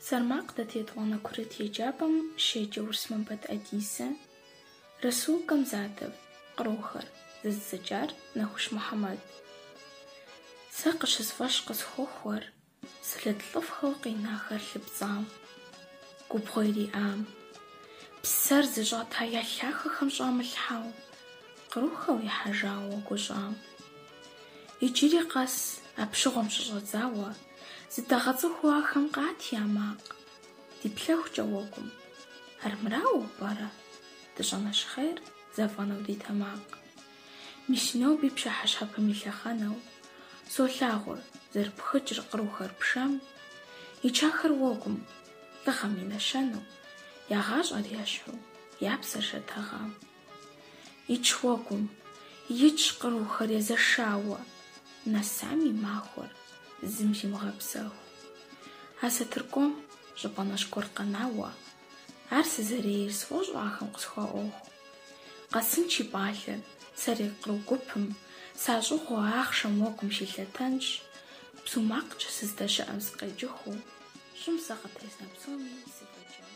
Сэрмакъ дэт етӏуанэ курыт еджапӏэм щеджэ Урысмамбэт Адисэ, Расул Гамзатов, Кърухэр, зэзыдзэкӏар Нэхущ Мухьэмэд. Сэ къыщысфӏэщ къысхуохуэр сэлэт лӏыфӏхэу къинахэр лъы пцӏам, губгъуэ ириӏам. Псэр зыщӏата я лъахэхэм щӏамылъхьэу, кърухэу ихьэжауэ уэгущӏам. Иджыри къэс апщыгъуэм щыщӏэдзауэ зыдагъэцӏыхуу ахэм къат я макъ, диплъэхукӏэ уэгум. Армырауэ пӏэрэ дыщӏэнэщхъейр зэфӏэнэу ди тэмакъ? Мис ноби пщыхьэщхьэпэм и лъэхъэнэу солъагъур зэрыпхыкӏыр кърухэр пшэм, ичахэр уэгум, лӏыгъэм и нэщэнэу, я гъащӏэр ещхьу, я псэр щатагъэм. Итщ уэгум, итщ кърухэр езэшауэ, нэсами махуэр, зым зимыгъэпсэху. А сатыр кӏуэм щӏыпӏэ нэщӏ гуэр къэнауэ, ар сызэрейр сфӏощӏу ахэм къысхуаӏуэху. Къэсынщ и пӏалъэр, сэри къру гупым сащӏыгъуу ахъшэм уэгум щилъэтэнщ, бзу макъкӏэ сыздэщыӏэм сыкъеджыхыу, щӏым сэ къытезна псоми сыфӏэкӏынщ.